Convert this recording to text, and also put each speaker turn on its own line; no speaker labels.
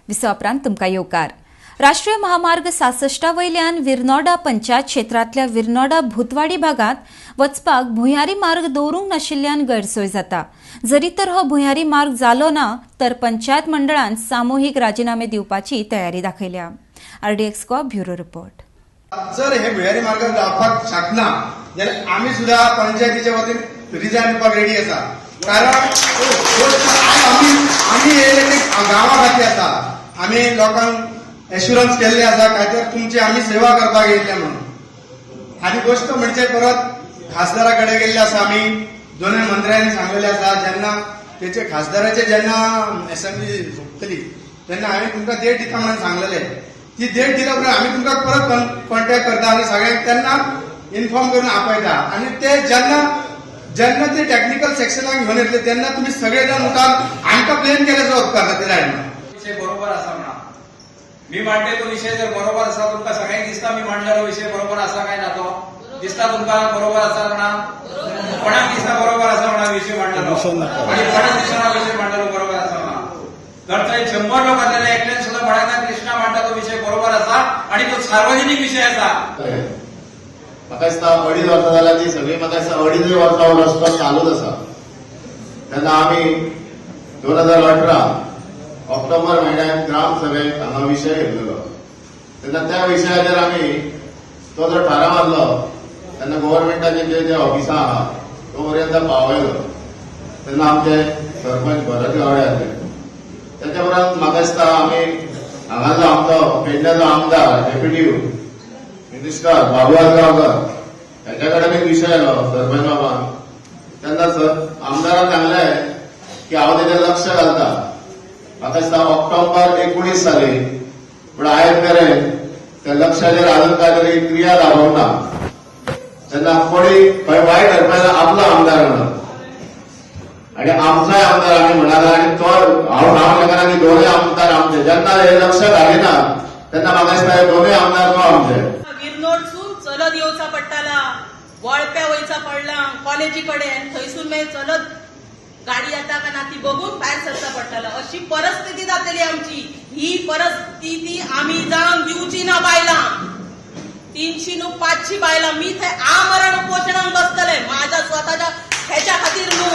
विसवा उपरांत तुमकां येवकार. राष्ट्रीय महामार्ग 66 वयल्यान विरनोडा पंचायत क्षेत्रांतल्या विरनोडा भूतवाडी भागात वचपाक भुंयारी मार्ग दवरूंक नाशिल्ल्यान गैरसोय जाता. जरी तर हो भुंयारी मार्ग जालो ना तर पंचायत मंडळान सामुहीक राजिनामे दिवपाची तयारी दाखयल्या. RDX Goa, bureau report.
जर हे भुयारी मार्ग जावपाक शकना जाल्यार आमी सुद्धा पंचायतीच्या वतीन रिजायन दिवपाक रेडी आसा. कारण गोश्ट आज आमी आमी येयले ते गांवा खातीर आसा. आमी लोकांक एश्युरन्स केल्ले आसा काय तर तुमची आमी सेवा करपाक येयल्ले म्हणून. आनी गोश्ट म्हणजे परत खासदारा कडेन गेल्ले आसा आमी. दोनूय मंत्र्यांनी सांगलेले आसा, जेन्ना तेचे खासदाराचे जेन्ना असेंब्ली सोंपतली तेन्ना हांवें तुमकां डेट दिता म्हणून सांगलेले. ती डेट दिल्या उपरांत आमी तुमकां परत कॉन्टॅक्ट करता आनी सगळ्यांक तेन्ना इन्फॉर्म करून आपयता. आनी ते जेन्ना जेन्ना ते टॅक्निकल सेक्शनाक घेवन येतले तेन्ना तुमी सगळे जाण मुखार आमकां ब्लेम केल्याचो उपकारता ते लायन.
विषय बरोबर आसा म्हणा. मी मांडले तो विषय जर बरोबर आसा, तुमकां सगळ्यांक दिसता मी मांडलेलो विषय बरोबर आसा काय ना तो? दिसता तुमकां बरोबर आसा म्हणा? कोणाक दिसता बरोबर आसा म्हणा विषय मांडलेलो? आणि कोणाक दिसना विषय मांडलेलो बरोबर आसा म्हणा? जर थंय 100 लोक आसले, एकल्यान सुद्धा म्हणा कृष्णा मांडटा तो विषय बरोबर आसा आणि तो सार्वजनिक विषय आसा.
म्हाका दिसता 2.5 वर्सां जाल्यार ती सगळी, म्हाका दिसता अडीच वर्सां हो रस्तो चालूच आसा. तेन्ना आमी 2018 ऑक्टोबर म्हयन्यात ग्रामसभेत हांगा विशय घेतलेलो. तेन्ना त्या विशयाचेर आमी तो जो थाराव आहलो तेन्ना गव्हर्मेंटाचे जे जे ऑफिसां आहा तो पर्यंत पावयलो. तेन्ना आमचे सरपंच भरत गावडे आसले. त्याच्या उपरांत म्हाका दिसता आमी हांगा जो आमचो पेडण्याचो आमदार, डेप्युटी मिनिस्टर बाबू आजगांवकर ह्याच्या कडेन एक विशय आयलो सरपंच बाबान. तेन्ना सर आमदारान सांगलें की हांव तेजेर लक्ष घालता. म्हाका दिसता ऑक्टोबर 19 साली, पूण आयज मेरेन त्या लक्षाचेर अजून काय तरी क्रिया दाखोवंक ना. तेन्ना कोणी खंय वायट धरपाक आपलो आमदार म्हणून आणि आमचोय आमदार आमी म्हणाला आणि तो हांव सांगूंक शकना की दोनूय आमदार आमचे. जेन्ना हे लक्ष घालिना तेन्ना म्हाका दिसता हे दोनूय आमदार तो आमचे.
विरनोडसून चलत येवचा पडटाला, वळप्या वयचा पडला कॉलेजी कडेन. थंयसून मागीर चलत गाडी येता का ना ती बघून भायर सरचा पडटाला. अशी परिस्थिती जातली आमची. ही परिस्थिती आमी जावन दिवची ना. बायलां 300 न्हू, 500 बायलां मी थंय आमरण उपोशणाक बसतले, माझ्या स्वतःच्या ह्याच्या खातीर न्हू.